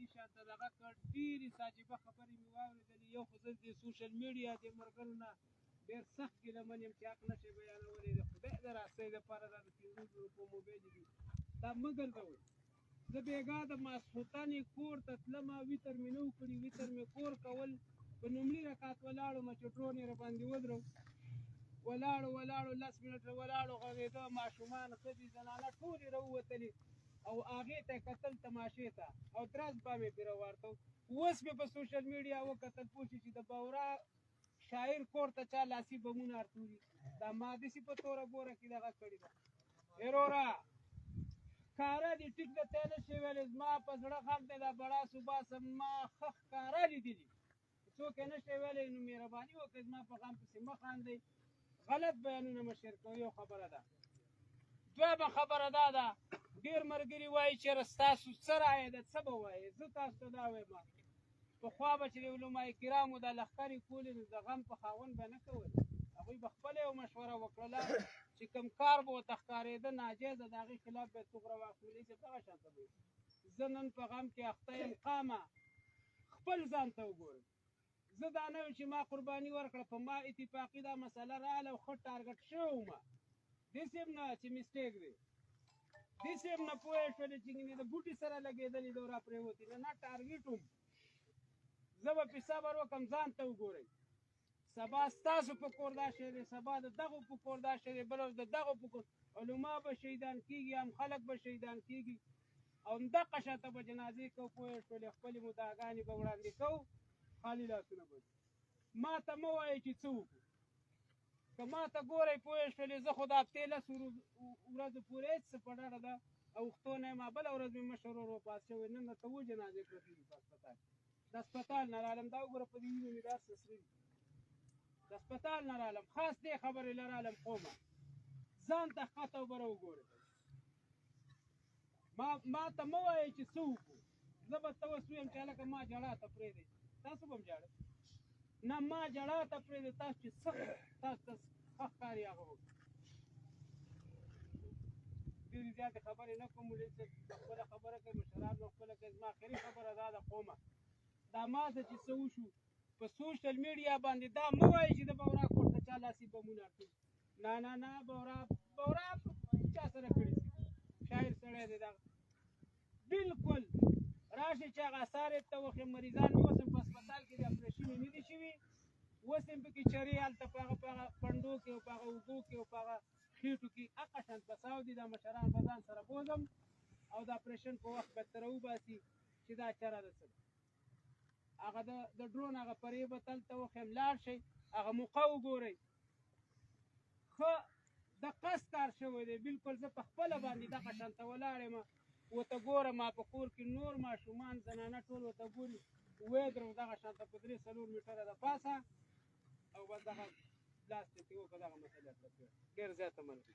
دې شانته دغه کړ. ډېرې عجیبه خبرې مې واورېدلې. یو خو زه د سوشل میډیا د ملګرو نه ډېر سخت ګیله من یم چې حق نه شي بیانولی. د خدای د راستۍ دپاره دا د 5000 روپو موبایل دي، دا مه ګرځوئ. زه بېګا د ماسخوتنې کور ته تلمه، ویتر مې نه و کړي، ویتر مې کور کول، په لومړي رکعت ولاړم چې ډرون یې راباندې ودرو. ولاړو ولاړو 10 منټه ولاړو، غږېده، ماشومان، ښځې، زنانه ټولې راووتلې او هغې ته یې کتل تماشې ته، او درز به مې پرې راورته. اوس مې په سوشل میډیا وکتل، پوه شو چې د باورا شاعر کور ته چا لاسي بمونه ارتولي. دا ما داسې په توره بوره کې دغه کړې ده. وروره ښکاره دي، ټیک ده، ته نه شې ویلی زما په زړه غم دی، دا بړاس وباسم. ما ښه ښکاره لیدلي، څوک یې نه شي ویلی، نو مهرباني وکړئ زما په غم پسې مه خاندئ، غلط بیانونه مه شیر کوئ. یو خبره ده. دویمه خبره دا ده، ډېر ملګري وایي چې یاره ستاسو څه رایه ده، څه به وایې؟ زه تاسو ته دا وایم، پخوا به چې د علماء کرامو دا لښکرې کولې نو د غم په خاوند به نه کولې، هغوی به خپله یو مشوره وکړله چې کوم کار به ورته ښکارېده ناجایزه، د هغې خلاف به یې توغ راواخیست. مولوي صاحب دغه شان ته به وایي، زه نن په غم کې اخته یم، قامه خپل ځان ته وګورئ. زه دا نه وایم چې ما قرباني ورکړه، په ما اتفاقي دا مسله راغله او ښه ټارګټ شوی وم، داسې هم نه چې mistake دی، داسې هم نه پوه شولې چې ګینې د بوټي سره لګېدلې ده او راپرېوتې، نه نه ټارګټ وم. زه به پې صبر وکړم، ځان ته وګورئ. سبا ستاسو په کور دا شی دی، سبا د دغو په کور دا شی دی، بله ورځ د دغو په کور. علما به شهیدان کېږي، عام خلک به شهیدان کېږي، او همدغه شاته به جنازې کوو. پوه شولې؟ خپلې مدعاګانې به وړاندې کوو، خالي لاسونه به ځو. ما ته مه وایئ چې څه وکړو، که ما ته ګورئ پوه شولې، زه خو د هفتې لسو ورځو پورې هېڅ څه په ډډه ده اوښتو نه یم. بله ورځ مې مشر ورور وفات شوی، نن راته اووه جنازې پرتې دي په هسپتال کې. د هسپتال نه رالم، دا وګوره په دې وینو مې دا څه سره دي. د هسپتال نه رالم، خاص دې خبرې له رالم. قومه ځان ته ښکته او بره وګورئ. ما ته مه وایئ چې څه وکړو، زه به ته اوس ویم چې هلکه ما ژړا ته پرېږدئ، تاسو به هم ژاړئ. نه، ما ژړا ته پرېږدئ، تاسو چې څه تاسو ته ښه ښکاري هغه وکړئ. ډېرې زیاتې خبرې نه کوم، مولوي صاحب خپله خبره کوي، مشران به خپله کوي. زما اخري خبره دا ده قومه، دا ما ته چې څه وشو په سوشل میډیا باندې دا مه وایئ چې د بورا کور ته چا لاسي بمونه اړتي. نه نه نه، بورا چا سره کړي شاعر سړی دی، دا بالکل راشي چې هغه اثار یې ته وښیم. مریضان مې اوس هم په هسپتال کې د اپرېشن یې نه دي شوي، اوس هم پکې چرې هلته په هغه پنډو کې او په هغه اوږو کې او په هغه خېټو کې هغه شان پساو دي. دا مشران به ځان سره بوځم او د اپرېشن په وخت به ترې وباسي چې دا چره ده څه ده. هغه د ډرون هغه پرې به تلته وښیم، لاړ شئ هغه موقع وګورئ. ښه د قصد کار شوی دی بالکل. زه په خپله باندې دغه شان ته ولاړ یم، ورته ګورم، ما په کور کې نور ماشومان زنانه ټول ورته ګوري، ویې درو دغه شان ته په 3-4 میټره د پاسه او بس دغه لاس ته ترې وکړه، دغه مسله ډېر زیاته مننه.